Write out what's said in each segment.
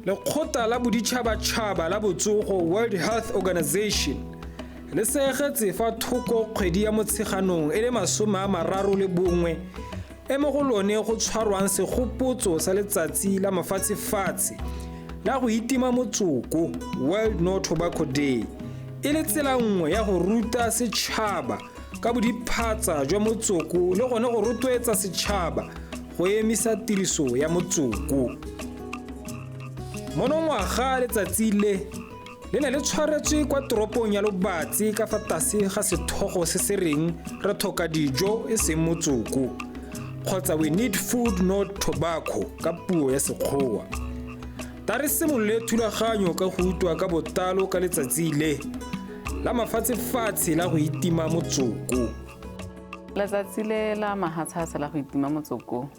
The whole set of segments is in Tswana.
Lekgotla la Boditšhabatšhaba la Botsogo, World Health Organization, le seegetse fa thoko kgwedi ya Motsheganong e le 31 e mo go lone go tshwarwang segopotso sa letsatsi la mafatshefatshe la go itima motsoko, World No Tobacco Day, e le tsela nngwe ya go ruta setšhaba ka bodiphatsa jwa motsoko le gone go rotloetsa setšhaba go emisa tiriso ya motsoko. Monongwaga letsatsi le le ne le tshwaretswe kwa toropong ya Lobatse ka fa tlase ga sethogo se se reng re tlhoka dijo e seng motsoko kgotsa we need food not tobacco ka puo ya Sekgowa. Ta re simolole thulaganyo ka go utlwa ka botlalo ka letsatsi le la mafatshefatshe la go itima motsoko. Letsatsi le la mahatshatshe la go itima motsoko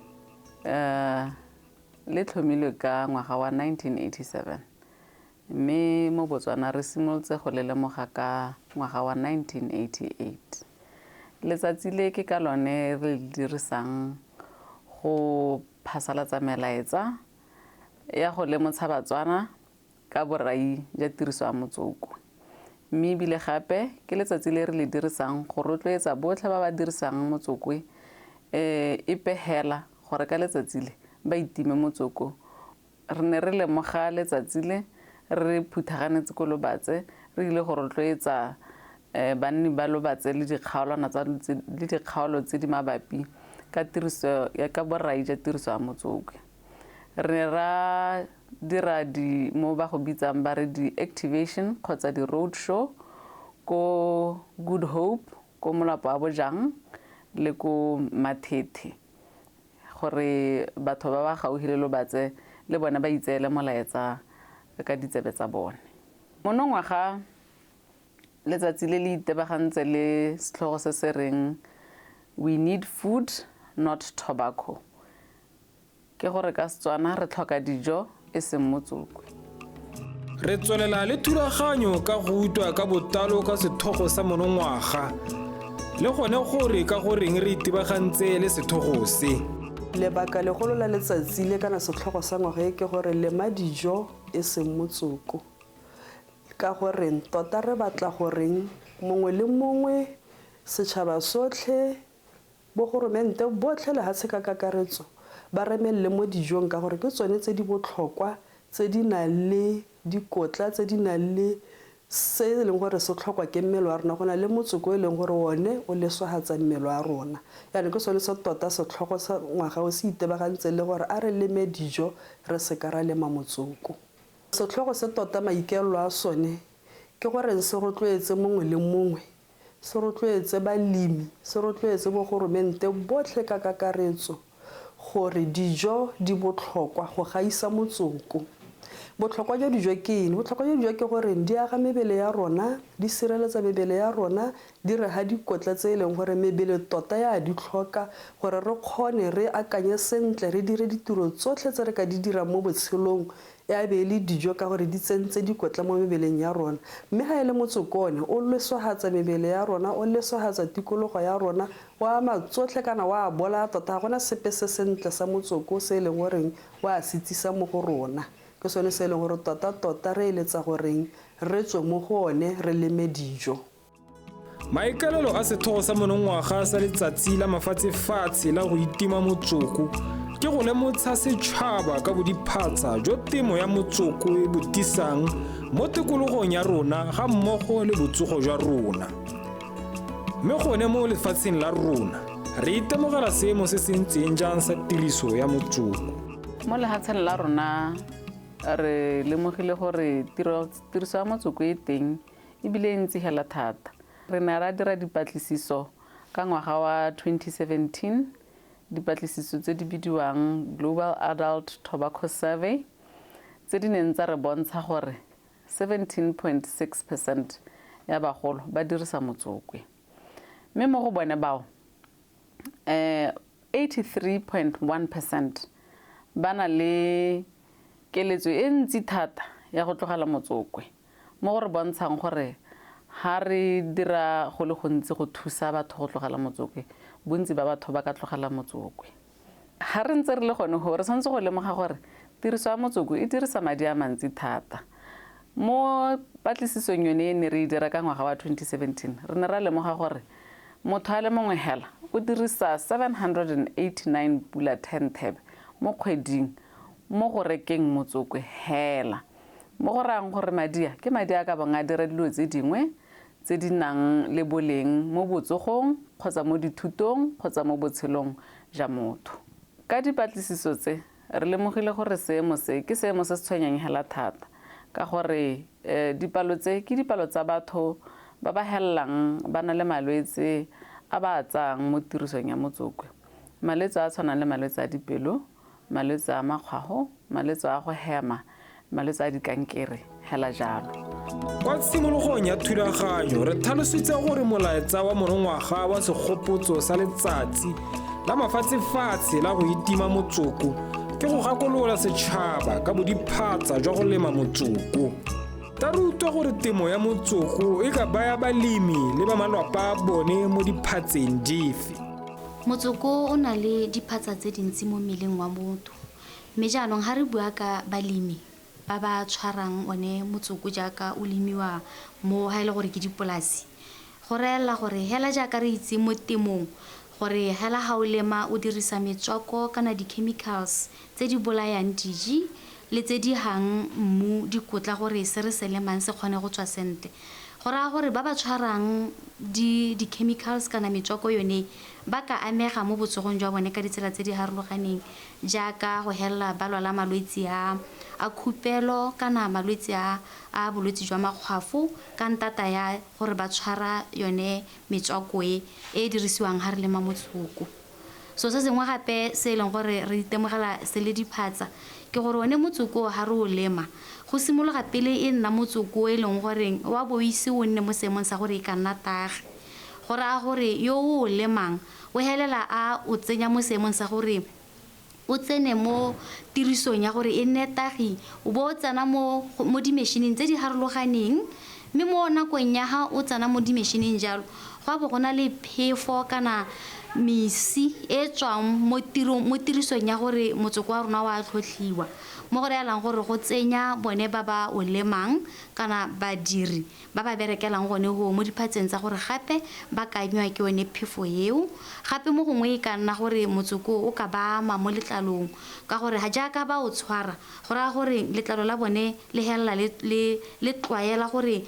le tlhomilwe ka ngwaga wa 1987 mme mo Botswana re simolotse go le lemoga ka ngwaga wa 1988. Letsatsi le ke ka lone re le dirisang go phasalatsa melaetsa ya go lemotsha Batswana ka borai jwa tiriso ya motsoko. Mme ebile gape ke letsatsi le re le dirisang go rotloetsa botlhe ba ba dirisang motsokwe epe hela gore ka letsatsi le ba itime motsoko. Re ne re lemoga letsatsi le re phuthaganetse ko Lobatse re ile go rotloetsa banni ba Lobatse le dikgaolwana tsa le dikgaolo tse di mabapi ka tiriso ya ka borai jwa tiriso ya motsokwe. Re ne ra dira di mo ba go bitsang ba re di-activation kgotsa di-road show ko Good Hope, ko Molapo wa Bojang le ko Mathethe gore batho ba ba gaufi le Lobatse le bone ba itseele molaetsa ka ditsebe tsa bone. Monongwaga letsatsi le le itebagantse le setlhogo se se reng We need food not tobacco. Ke gore ka Setswana re tlhoka dijo e seng motsokwe. Re tswelela le thulaganyo ka go utlwa ka botlalo ka sethogo sa monongwaga le gone gore ka goreng re itebagantse le sethogo se. Lebaka legolo la letsatsi le kana setlhogo sa ngwaga e ke gore lema dijo e seng motsoko. Ka goreng tota re batla goreng mongwe le mongwe, setšhaba sotlhe, Bogoromente botlhe lehatshe ka kakaretso ba remelele mo dijong ka gore ke tsone tse di botlhokwa, tse di nang le dikotla, tse di nang le se e leng gore se tlhokwa ke mmele wa rona go na le motsoko o e leng gore one o leswahatsa mmele wa rona. Jaanong ke sone se tota setlhogo sa ngwaga o se itebagantseng le gore a re leme dijo re se ka ra lema motsoko. Setlhogo se tota maikaelelo a sone ke goreng se rotloetse mongwe le mongwe se rotloetse balemi, se rotloetse bogoromente botlhe ka kakaretso gore dijo di botlhokwa go gaisa motsoko. Botlhokwa jwa dijo ke eng? Botlhokwa jwa dijo ke gore di aga mebele ya rona, di sireletsa mebele ya rona, di re ha dikotla tse e leng gore mebele tota ya di tlhoka gore re kgone re akanye sentle, re dire ditiro tsotlhe tse re ka di dirang mo botshelong E a be e le dijo ka gore di tsentse dikotla mo mebeleng ya rona. Mme ga e le motsoko one, o leswahatsa mebele ya rona, o leswahatsa tikologo ya rona, o ama tsotlhe kana o a bolaya tota. Ga gona sepe se sentle sa motsoko se e leng goreng o a se tsisa mo go rona. Ke sone se e leng gore tota-tota re eletsa goreng re tswe mo go one re leme dijo. Maikaelelo a setlhogo sa monongwaga sa letsatsi la mafatshefatshe la go itima motsoko ke go lemotsha setšhaba ka bodiphatsa jo temo ya motsoko e bo tisang mo tikologong ya rona ga mmogo le botsogo jwa rona. Mme gone mo lefatsheng la rona re itemogela seemo se se ntseng jang sa tiriso ya motsoko? Mo lehatsheng la rona re lemogile gore tiriso ya motsoko e teng ebile e ntsi hela thata. Re ne ra dira dipatlisiso ka ngwaga wa 2017, dipatlisiso tse di bidiwang Global Adult Tobacco Survey, tse di neng tsa re bontsha gore 17.6 percent ya bagolo ba dirisa motsokwe. Mme mo go bone bao, 83.1 percent ba na le keletso e ntsi thata ya go tlogela motsokwe. Mo go re bontshang gore ha re dira go le gontsi go thusa batho go tlogela motsokwe, bontsi ba batho ba ka tlogela motsokwe. Ha re ntse re le gone hoo, re tshwanetse go lemoga gore Tiriso ya motsoko e dirisa madi a mantsi thata. Mo patlisisong yone e ne re e dira ka ngwaga wa 2017, re ne ra lemoga gore motho a le mongwe hela o dirisa 789 pula 10 thebe mo kgweding mo go rekeng motsokwe hela. Mo go rayang gore madi a ke madi a ka bong a dira dilo tse dingwe tse di nang le boleng mo botsogong kgotsa mo dithutong kgotsa mo botshelong ja motho. Ka dipatlisiso tse, re lemogile gore seemo se ke seemo se se tshwenyang hela thata, ka gore dipalo tse ke dipalo tsa batho ba ba helelang ba na le malwetse a ba a tsayang mo tirisong ya motsokwe. Malwetse a tshwanang le malwetse a dipelo, malwetse a makgwago, malwetse a go hema, malwetse a dikankere, hela jalo. Kwa tshimologong ya thulaganyo re tlhalositse gore molaetsa wa monongwaga wa segopotso sa letsatsi la mafatshefatshe la go itima motsoko ke go gakolola setšhaba ka bodiphatsa jwa go lema motsoko. Ta re utlwa gore temo ya motsoko e ka baya balemi le ba malwapa a bone mo diphatseng dife. Motsoko o na le diphatsa tse dintsi mo mmeleng wa motho, mme jaanong ga re bua ka balemi ba ba tshwarang one motsoko jaaka o lemiwa mo ga e le gore ke dipolasi, go reela gore hela jaaka re itse mo temong gore hela ga o lema o dirisa metswako kana di-chemicals tse di bolayang diji le tse di gang mmu dikotla gore se re se lemang se kgone go tswa sentle. Go raya gore ba ba tshwarang di-chemicals kana metswako yone ba ka amega mo botsogong jwa bone ka ditsela tse di harologaneng, jaaka go helela ba lwala malwetse a khupelo kana malwetse a bolwetse jwa makgwafo ka ntata ya gore ba tshwara yone metswako e e dirisiwang ga re lema motsoko. So se sengwe gape se e leng gore re itemogela se le diphatsa ke gore one motsoko ga re o lema go simologa pele e nna motsoko e leng gore wa bo ise o nne mo seemong sa gore e ka nna tagi. Go raya gore yo o lemang o helela a o tsenya mo seemong sa gore o tsene mo tirisong ya gore e nne tagi, o bo o tsena mo di-machine-ing tse di harologaneng, mme mo nakong ya ga o tsena mo di-machine-ing jalo go a bo go na le phefo kana mesi e tswang mo tirisong ya gore motsoko wa rona wa tlhotlhiwa, mo go reelang gore go tsenya bone ba ba o lemang kana badiri ba ba berekelang gone go mo diphatseng tsa gore gape ba ka amiwa ke yone phefo eo. Gape mo gongwe e ka nna gore motsoko o ka ba ama mo letlalong, ka gore ga jaaka ba o tshwara go raya gore letlalo la bone le helela le tlwaela gore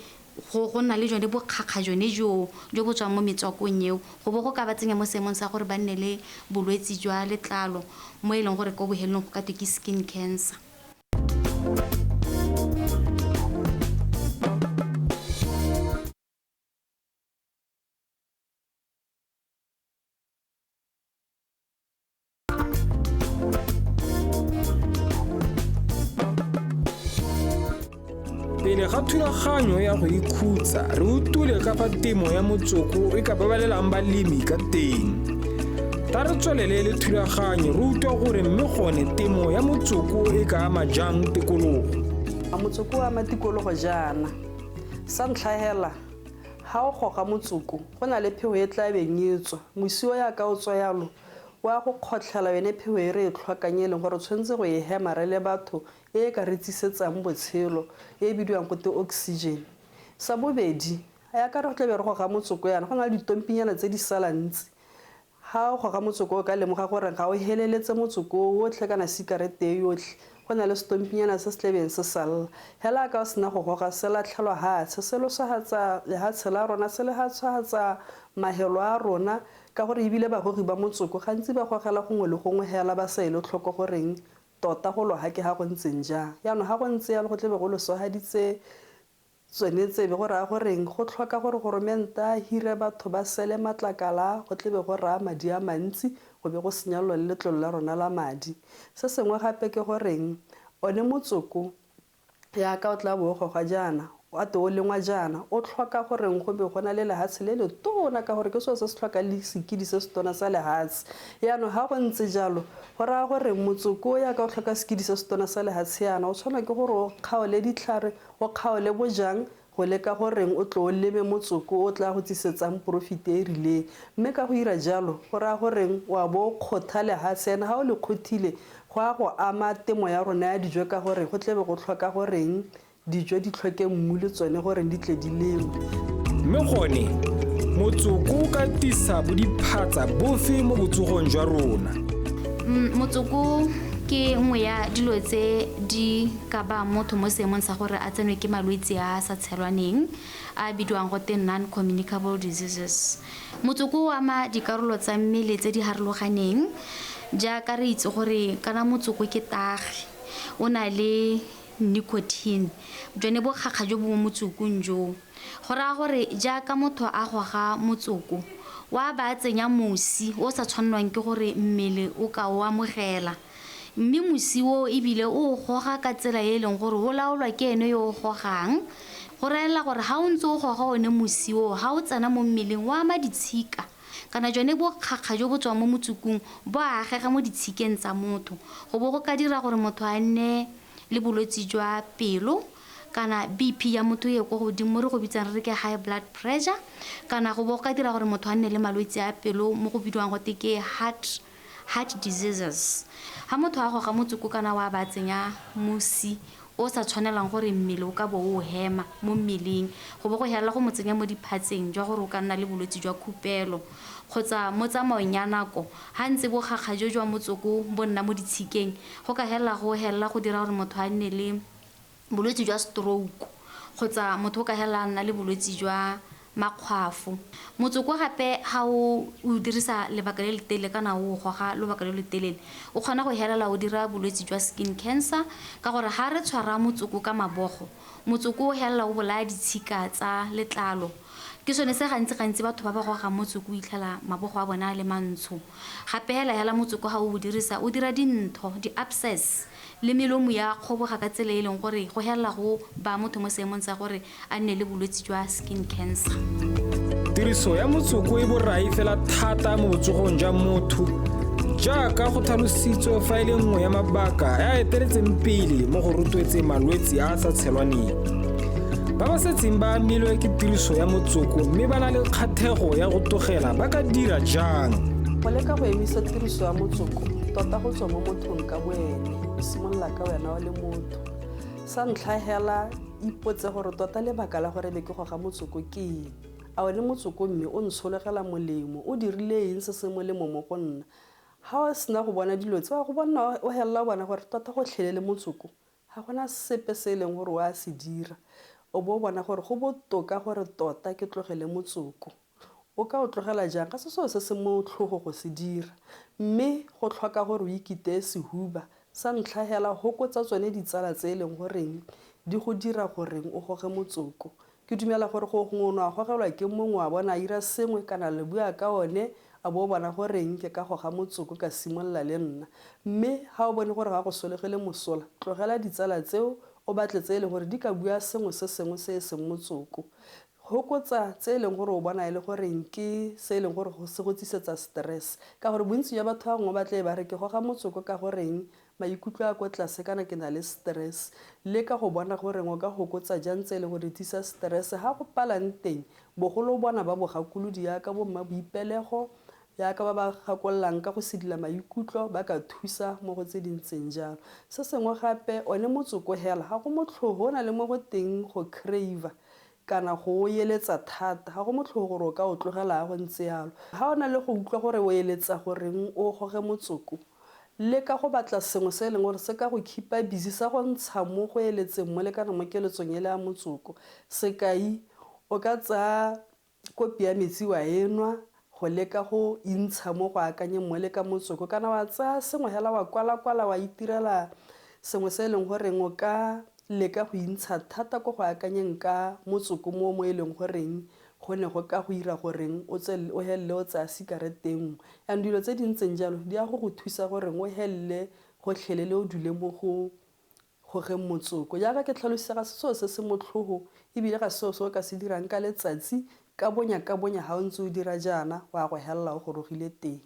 go nna le jone bokgakga jone jo bo tswang mo metswakong eo, go bo go ka ba tsenya mo seemong sa gore ba nne le bolwetse jwa letlalo mo e leng gore ko bohelelong go ka twe ke skin cancer. Pele ga thulaganyo ya go ikhutsa, re utlwile ka fa temo ya motsoko e ka babalelang balemi ka teng. Ta re tswelele le thulaganyo re utlwa gore mme gone temo ya motsoko e ka ama jang tikologo. A motsoko o ama tikologo jaana. Sa ntlha hela, ga o goga motsoko go na le phego e tla beng e tswa, mosi o yaka o tswa yalo wa go kgotlhela yone phego e re e tlhokang e leng gore tshwanetse go e hema re le batho, e ka re tsisetsang botshelo, e bidiwang gote oxygen. Sa bobedi, ya ka re go tla be re goga motsoko yana, go na le ditompinyana tse di salang ntsi. Ga o goga motsoko o ka lemoga gore ga o heleletse motsoko otlhe kana sikarete e yotlhe, go na le setompinyana se se tlebeng se salla. Hela ka o sena go goga se latlhelwa hatshe, se losagatsa lehatshe la rona, se lehatshagatsa mahelo a rona, ka gore ebile bagogi ba motsoko gantsi ba gogela gongwe le gongwe hela ba sa ele tlhoko goreng tota go loga ke ga go ntseng jang. Jaanong ga go ntse jalo go tlebe go loswagaditse tsone tsebe, go raya goreng go tlhoka gore goromente a hire batho ba sele matlakala, go tlebe go raya madi a mantsi, go be go senyelelwa le letlolo la rona la madi. Se sengwe gape ke goreng one motsoko yaka o tla bo o goga jaana, wa te o lengwa jaana, o tlhoka goreng go be go na le lehatshe le le tona, ka gore ke seo se se tlhokang le sekidi se se tona sa lehatshe. Jaanong ga go ntse jalo, go raya gore motsoko yaka o tlhoka sekidi se se tona sa lehatshe yana, o tshwanela ke gore o kgaole ditlhare, o kgaole bojang, go leka goreng o tlo o leme motsoko o tla go tsisetsang profit e rileng. Mme ka go ira jalo, go raya goreng wa bo o kgotha lehatshe, ene ga o le kgothile, Go a go ama temo ya rona ya dijo ka gore go tlebe go tlhoka goreng dijo di tlhoke mmu le tsone gore di tle di lengwe. Mme gone, motsoko o ka tisa bodiphatsa bofe mo botsogong jwa rona? Motsoko ke nngwe ya dilo tse di ka ba motho mo seemong sa gore a tsenwe ke malwetse a a sa tshelwaneng a bidiwang gote non-communicable diseases. Motsoko o ama dikarolo tsa mmele tse di harologaneng, jaaka re itse gore kana motsoko ke tagi, o na le nicotine, jone bokgakga jo bo mo motsokong joo. Go raya gore jaaka motho a goga motsoko, wa ba a tsenya mosi o sa tshwannwang ke gore mmele o ka o amogela, mme mosi o ebile o goga ka tsela e e leng gore o laolwa ke ene yo o gogang. Go raela gore ga o ntse o goga one mosi o, ga o tsena mo mmeleng o ama ditshika, kana jone bokgakga jo bo tswang mo motsokong bo a agega mo ditshikeng tsa motho, go bo go ka dira gore motho a nne le bolwetse jwa pelo kana BP ya motho e kwa godimo, re go bitsang re ke high blood pressure, kana go bo go ka dira gore motho a nne le malwetse a pelo mo go bidiwang gote ke heart diseases. Ha motho a goga motsoko kana wa ba tsenya mosi o sa tshwanelang gore mmele o ka bo o hema mo mmeleng, go bo go helela go mo tsenya mo diphatseng jwa gore o ka nna le bolwetse jwa khupelo, kgotsa mo tsamaong ya nako ha ntse bokgakga jo jwa motsoko bo nna mo ditshikeng, go ka helela go helela go dira gore motho a nne le bolwetse jwa stroke, kgotsa motho o ka helela a nna le bolwetse jwa makgwafo. Motsoko gape ha o dirisa lebaka le le telele kana o goga lobaka le le telele, o kgona go helela o dira bolwetse jwa skin cancer, ka gore ha re tshwara motsoko ka mabogo, motsoko o helela o bolaya ditshika tsa letlalo. Ke sone se gantsi-gantsi batho ba ba gogang motsoko o itlhela mabogo a bona a le mantsho. Gape hela-hela motsoko ha o dirisa o dira dintho, di-abscess, le melomo ya kgoboga ka tsela e leng gore go helela go ba motho mo seemong sa gore a nne le bolwetse jwa skin cancer. Tiriso ya motsoko e borai fela thata mo botsogong jwa motho, jaaka go tlhalositswe fa e le nngwe ya mabaka a a eteletseng pele mo go rotloetseng malwetse a a sa tshelwaneng. Ba ba setseng ba amilwe ke tiriso ya motsoko mme ba na le kgathego ya go tlogela ba ka dira jang? Go leka go emisa tiriso ya motsoko tota go tswa mo mothong ka boene, o simolola ka wena o le motho. Sa ntlha hela, ipotse gore tota lebaka la gore be ke goga motsoko ke eng. A one motsoko mme o ntsholegela molemo, o dirile eng se se molemo mo go nna? Ha o sena go bona dilo tse, wa go bona o helela o bona gore tota go tlhelele motsoko, ga gona sepe se e leng gore o a se dira. O bo o bona gore go botoka gore tota ke tlogele motsoko. O ka o tlogela jang? Ga se selo se se motlhogo go se dira, mme go tlhoka gore o ikiteye sehuba. Sa ntlha hela, hokotsa tsone ditsala tse e leng goreng di go dira goreng o goge motsoko. Ke dumela gore go gongwe o ne wa gogelwa ke mongwe wa bona a ira sengwe kana le bua ka one, a bo o bona goreng ke ka goga motsoko ka simolola le nna. Mme ha o bone gore ga go solegele mosola, tlogela ditsala tseo, o batle tse e leng gore di ka bua sengwe se sengwe se e seng motsoko. Hokotsa tse e leng gore o bona e le goreng ke se e leng gore se go tsisetsa stress, ka gore bontsi jwa batho ba bangwe ba tle ba re ke goga motsoko ka goreng maikutlo a ko tlase kana ke na le stress. Leka go bona goreng o ka hokotsa jang tse e leng gore di tlisa stress. Ha go palang teng, bogolo bona ba bogakolodi yaka bo mma boipelego, yaka ba ba gakollang ka go sedila maikutlo, ba ka thusa mo go tse di ntseng jalo. Se sengwe gape, one motsoko hela ga go motlhogo, o na le mo go teng go crave kana go o eletsa thata, ga go motlhogo gore o ka o tlogela go ntse yalo. Ha o na le go utlwa gore o eletsa goreng o goge motsoko, leka go batla sengwe se e leng gore se ka go keep-a busy, sa go ntsha mo go eletseng mo le kana mo keletsong ele ya motsoko. Sekai, o ka tsaya kopi ya metsi wa enwa go leka go intsha mo go akanyeng mo le ka motsoko, kana wa tsaya sengwe hela wa kwala-kwala wa itirela sengwe se e leng goreng o ka leka go intsha thata ko go akanyeng ka motsoko mo mo e leng goreng go ne go ka go ira goreng o helele o tsaya sikarete e nngwe. And dilo tse di ntseng jalo di ya go go thusa goreng o helele gotlhelele o dule mo go gogeng motsoko. Jaaka ke tlhalositse, ga se selo se se motlhogo, ebile ga se selo se o ka se dirang ka letsatsi, ka bonya ka bonya ha o ntse o dira jaana wa go helela o gorogile teng.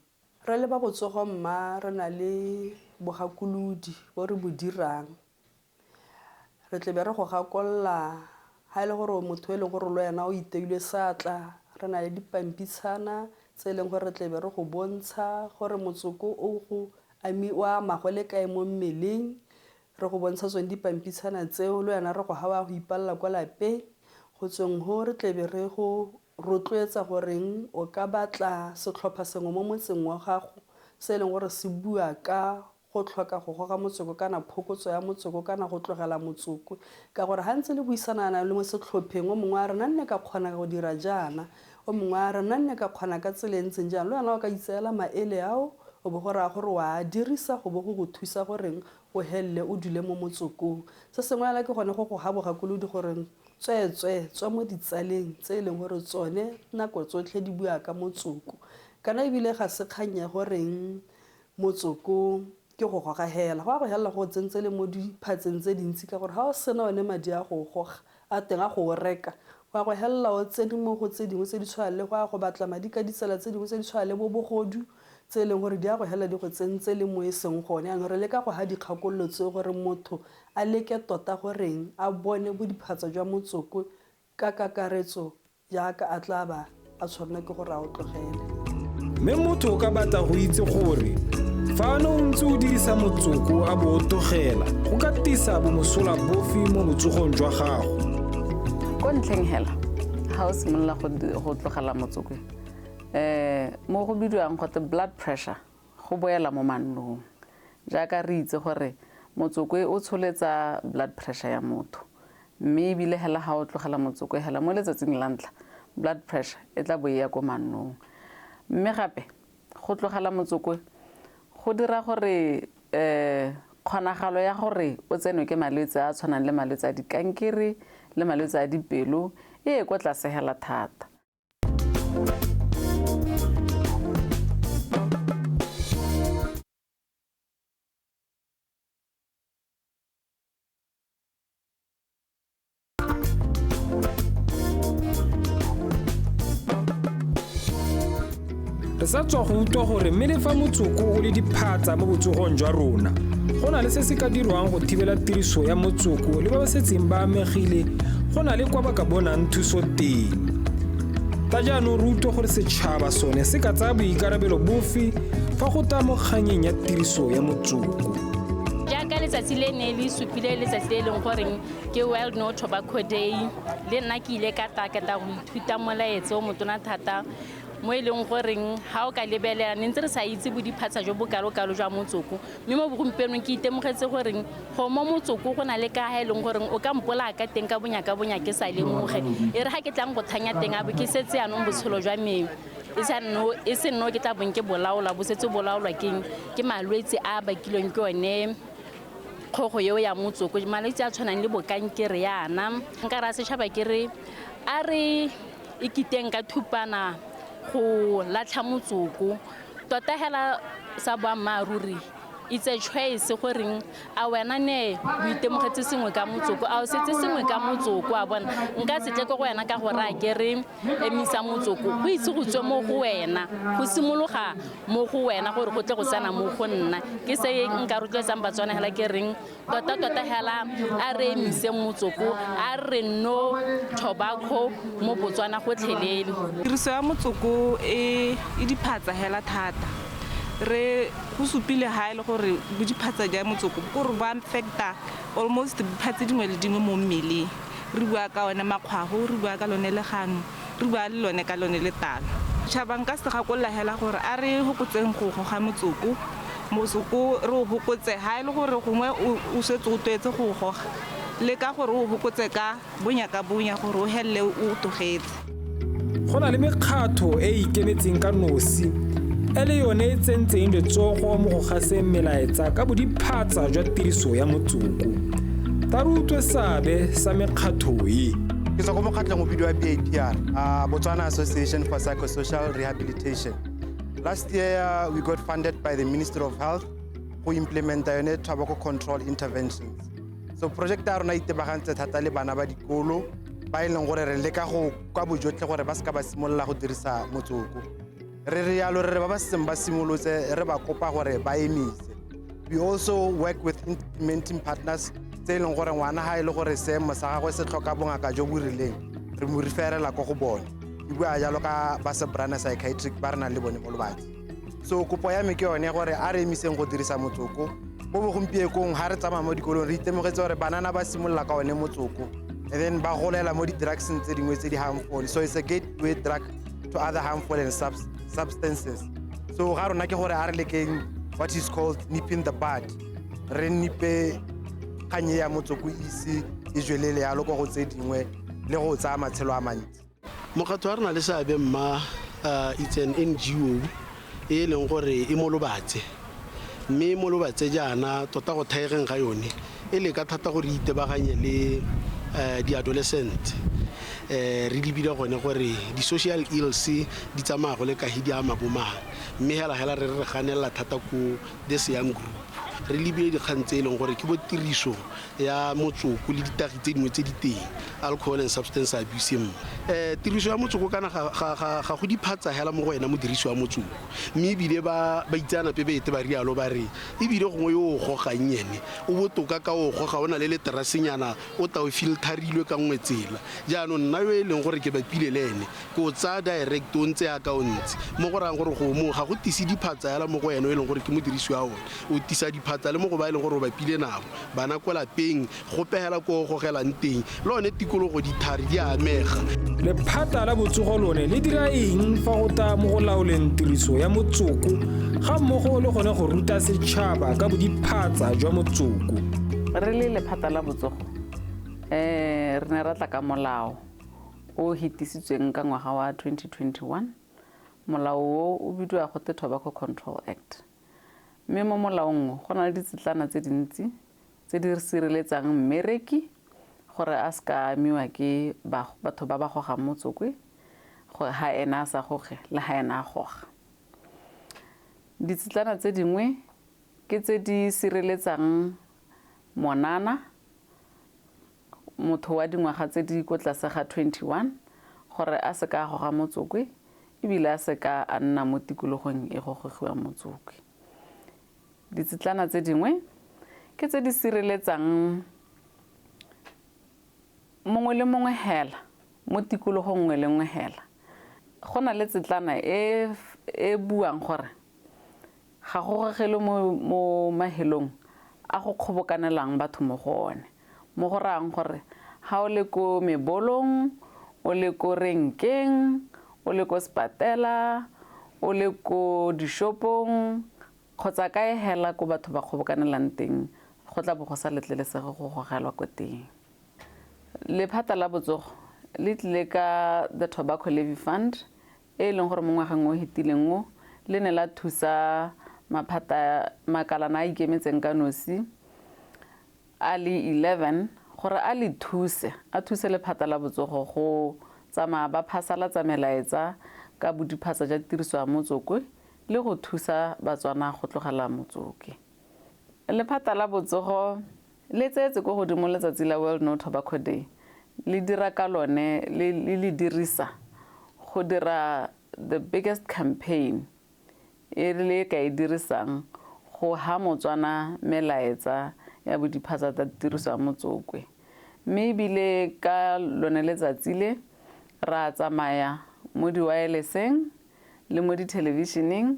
Re le ba botsogo mma re na le bogakolodi bo re bo dirang. Re tlebe re go gakolla ha e le gore o motho e leng gore le wena o iteilwe seatla, re na le dipampitshana tse e leng gore re tlebe re go bontsha gore motsoko o go o ama go le kae mo mmeleng. Re go bontsha tsone dipampitshana tseo, le wena re go ga wa go ipalela kwa lapeng. Go tsweng ho re tlebe re go rotloetsa goreng o ka batla setlhopha sengwe mo motseng wa gago se e leng gore se bua ka go tlhoka go goga motsoko kana phokotso ya motsoko kana go tlogela motsoko, ka gore ga ntse le buisana le mo setlhopheng, o mongwe a re nna nne ka kgona go dira jaana, o mongwe a re nna nne ka kgona ka tsela e ntseng jaana, le wena o ka itseela maele ao o bo go raya gore wa a dirisa go bo go go thusa goreng o helele o dule mo motsokong. Se sengwe fela ke gone go go ga bogakolodi goreng tsweetswee tswa mo ditsaleng tse e leng gore tsone nako tsotlhe di bua ka motsoko, kana ebile ga se kgang ya goreng motsoko ke go goga hela, go a go helela go tsentse le mo diphatseng tse dintsi, ka gore ga o sena one madi a go goga a teng a go o reka, go a go helela o tsene mo go tse dingwe tse di tshwanang le go ya go batla madi ka ditsela tse dingwe tse di tshwanang le bo bogodu tse e leng gore di a go helela di go tsentse le mo e seng gone. Yanong re leka go ha dikgakololo tseo gore motho a leke tota goreng a bone bodiphatsa jwa motsoko ka kakaretso jaaka a tla ba a tshwanela ke gore a o tlogele. Mme motho o ka batla go itse gore fa o ntse o dirisa motsoko a bo o tlogela, go ka tisa bomosola bofe mo botsogong jwa gago? Ko ntlheng hela ga o simolola go tlogela motsoko, mo go bidiwang gote blood pressure go boela mo mannong, jaaka re itse gore motsoko o tsholetsa blood pressure ya motho, mme ebile hela ga o tlogela motsoko hela mo letsatsing la ntlha blood pressure e tla bo e ya ko mannong. Mme gape go tlogela motsoko go dira gore kgonagalo ya gore o tsenwe ke malwetse a tshwanang le malwetse a dikankere le malwetse a dipelo e ye kwa tlase hela thata. Re sa tswa go utlwa gore mme le fa motsoko o le diphatsa mo botsogong jwa rona, go na le se se ka dirwang go thibela tiriso ya motsoko le ba ba setseng ba amegile go na le kwa ba ka bonang thuso teng. Ta jaanong re utlwe gore setšhaba sone se ka tsaya boikarabelo bofe fa go tla mo kganyeng ya tiriso ya motsoko. Jaaka letsatsi le ne le supile letsatsi le e leng goreng ke World No Tobacco Day, le nna ke ile ka tla go ithuta molaetsa o motona thata mo e leng goreng ga o ka lebelela ne ntse re sa itse bodiphatsa jo bo kalo-kalo jwa motsoko, mme mo bogompienong ke itemogetse goreng go mo motsoko go na le ka ga e leng goreng o ka mpolaya ka teng ka bonya ka bonya ke sa lemoge, e re ga ke tlang go thanya teng a bo ke setse yanong botshelo jwa me e se nno ke tla bong ke bolaola, bo setse bolaolwa ke malwetse a bakilweng ke one kgogo eo ya motsoko, malwetse a tshwanang le bokankere yana. Nka raya setšhaba ke re a re ikiteng ka thupana go latlha motsoko, tota hela sa boammaaruri it's a choice goreng a wena ne o itemogetse sengwe ka motsoko, a o setse sengwe ka motsoko, a bona nka se tle ko go wena ka gore a ke re emisa motsoko, go itse go tswe mo go wena, go simologa mo go wena gore go tle go tsena mo go nna. Ke se nka rotloetsang Batswana hela ke reng tota tota hela a re emise motsoko, a re no tobacco mo Botswana gotlhelele. Tiriso ya motsoko e diphatsa hela thata. Re go supile ha e le gore bodiphatsa ja motsoko gore ba affecta almost diphatse dingwe le dingwe mo mmeleng. Re bua ka one makgwago, re bua ka lone legano, re bua le lone ka lone letalo. Setšhaba nka se gakolola hela gore a re hokotseng go goga motsoko, motsoko re o hokotse ha e le gore gongwe o setse o twetse go goga, le ka gore o hokotse ka bonya ka bonya gore o helele o tlogetse. Go na le mekgatho e e ikemetseng ka nosi e le yone e tsentseng letsogo mo go gaseng melaetsa ka bodiphatsa jwa tiriso ya motsoko. Ta re utlwe seabe sa mekgatho e. Ke tswa ko mokgatlhong o bidiwa BAPR, Botswana Association for Psychosocial Rehabilitation. Last year we got funded by the Ministry of Health go implementa yone tobacco control interventions. So project ya rona e itebagantse thata le bana ba dikolo ba e leng gore re leka go ka bojotlhe gore ba seka ba simolola go dirisa motsoko. Re re yalo re ba ba setseng ba simolotse re ba kopa gore ba emise. We also work with implementing partners tse e leng gore ngwana ha e le gore seemo sa gagwe se tlhoka bongaka jo bo rileng, re mo referela ko go bone. Ke bua jalo ka ba Sebrana Psychiatric ba re nang le bone mo Lobatse. So kopo ya me ke yone gore a re emiseng go dirisa motsoko. Mo bogompiekong ga re tsamaya mo dikolong, re itemogetse gore banana ba simolola ka one motsoko and then ba golela mo di-drugseng tse dingwe tse di harmful. So it's a gateway drug to other harmful and substances. So ga rona ke gore a re lekeng what is called nipping the bud, re nipe kganye ya motsoko ise e jwelele yalo ko go tse dingwe le go tsaya matshelo a mantsi. Mokgatlho wa re na le seabe mma, it's an NGO e leng gore e mo Lobatse, mme mo Lobatse jaana tota go thaegeng ga yone e leka thata gore itebaganye le di-adolescent. Re lebile gone gore di-social ills di tsamaya go le kahi, di ama bomang, mme hela hela re ganelela thata ko this young group. Re lebile dikgang tse e leng gore ke bo tiriso ya motsoko le ditagi tse dingwe tse di teng, alcohol and substance abuse. Mma, tiriso ya motsoko kana ga go diphatsa hela mo go wena modirisi wa motsoko, mme ebile ba baitseanape ba ete ba rialo ba re ebile gongwe yo o gogang ene o botoka ka o goga o na le leterasenyana, o tao filtharilwe ka nngwe tsela. Jaanong nna yo e leng gore ke bapile le ene, ke o tsaya direct, o ntse yaka o ntse mo go rayang gore go mo ga go tise diphatsa hela mo go wena o e leng gore ke modirisi wa one, o tisa diphatsa le mo go ba e leng gore o bapile nabo, bana ko lapeng, gope hela ko o gogelang teng, le one tikologo, dithare di a amega. Lephata la botsogo lone le dira eng fa go ta mo go laoleng tiriso ya motsoko ga mmogo le gone go ruta setšhaba ka bodiphatsa jwa motsoko? Re le lephata la botsogo, re ne ra tla ka molao o hetisitsweng ka ngwaga wa 2021. Molao o o bidiwa gote Tobacco Control Act, mme mo molaong o go na le ditsetlana tse dintsi tse di sireletsang mmereki gore a se ka amiwa ke batho ba ba gogang motsokwe gore ha ena a sa goge le ha ena a goga. Ditsetlana tse dingwe ke tse di sireletsang monana, motho wa dingwaga tse di ko tlase ga 21, gore a se ka goga motsokwe ebile a se ka a nna mo tikologong e go gogiwang motsokwe. Ditsetlana tse dingwe ke tse di sireletsang mongwe le mongwe hela mo tikologong nngwe le nngwe hela. Go na le tsetlana e e buang gore ga go gogelwe mo mahelong a go kgobokanelang batho mo go one, mo go rayang gore ga o le ko mebolong, o le ko renkeng, o le ko sepatela, o le ko dishopong kgotsa kae hela ko batho ba kgobokanelang teng, go tla bo go sa letlelesege go gogelwa ko teng. Lephata la botsogo le tlile ka the Tobacco Levy Fund e leng gore mo ngwageng o hetileng o le ne la thusa maphata makalana a ikemetseng ka nosi a le 11 gore a le thuse, a thuse lephata la botsogo go tsamaya ba phasalatsa melaetsa ka bodiphatsa jwa tiriso ya motsokwe le go thusa Batswana go tlogela motsokwe. Lephata la botsogo le tseetse ko godimo letsatsi la World No Tobacco Day, le dira ka lone le dirisa go dira the biggest campaign e le ka e dirisang go ha Motswana melaetsa ya bodiphatsa tsa tiriso ya motsokwe. Mme ebile ka lone letsatsi le ra tsamaya mo di-wirelesseng le mo dithelebišeneng,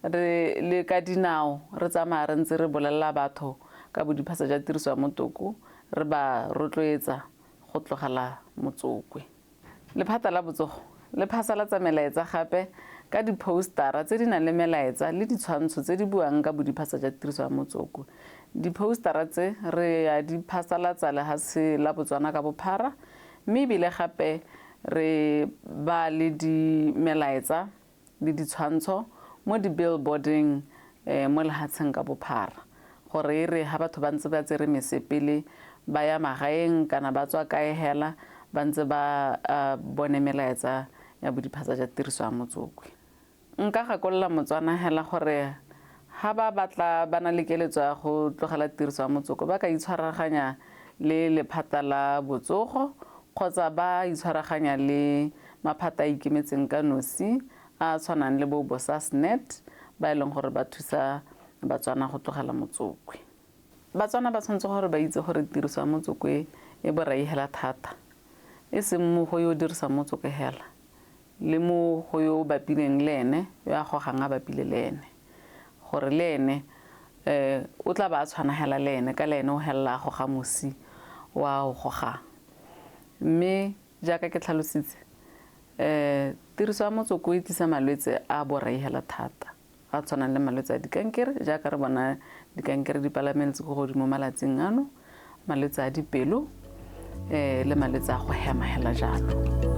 re le ka dinao, re tsamaya re ntse re bolelela batho ka bodiphatsa jwa tiriso ya motoko, re ba rotloetsa go tlogela motsokwe. Lephata la botsogo le phasalatsa melaetsa gape ka di-postera tse di nang le melaetsa le ditshwantsho tse di buang ka bodiphatsa jwa tiriso ya motsoko. Di-postera tse re ya di phasalatsa lehatshe la Botswana ka bophara, mme ebile gape re ba le di melaetsa le ditshwantsho mo di-billboarding mo lehatsheng ka bophara, gore e re ha batho ba ntse ba tsere mesepele ba ya magaeng kana ba tswa kae hela, ba ntse ba bone melaetsa ya bodiphatsa jwa tiriso ya motsokwe. Nka gakolola Motswana hela gore ha ba batla ba na le keletso ya go tlogela tiriso ya motsoko, ba ka itshwaraganya le lephata la botsogo kgotsa ba itshwaraganya le maphata a ikemetseng ka nosi a tshwanang le bo Bosasnet, ba e leng gore ba thusa Batswana go tlogela motsokwe. Batswana ba tshwanetse gore ba itse gore tiriso ya motsokwe e borai hela thata, e seng mo go yo dirisang motsokwe hela. le mo go yo o bapileng le ene yo a gogang a bapile le ene gore le ene um o tla ba a tshwana hela le ene ka le ene o helela a goga mosi wa o gogang. Mme jaaka ke tlhalositse um tiriso ya motsoko e tlisa malwetse a borai hela thata a tshwanang le malwetse a dikankere jaaka re bona dikankere di palameletse ko godimo malatsing ano, malwetse a dipelo um le malwetse a go hema hela jalo.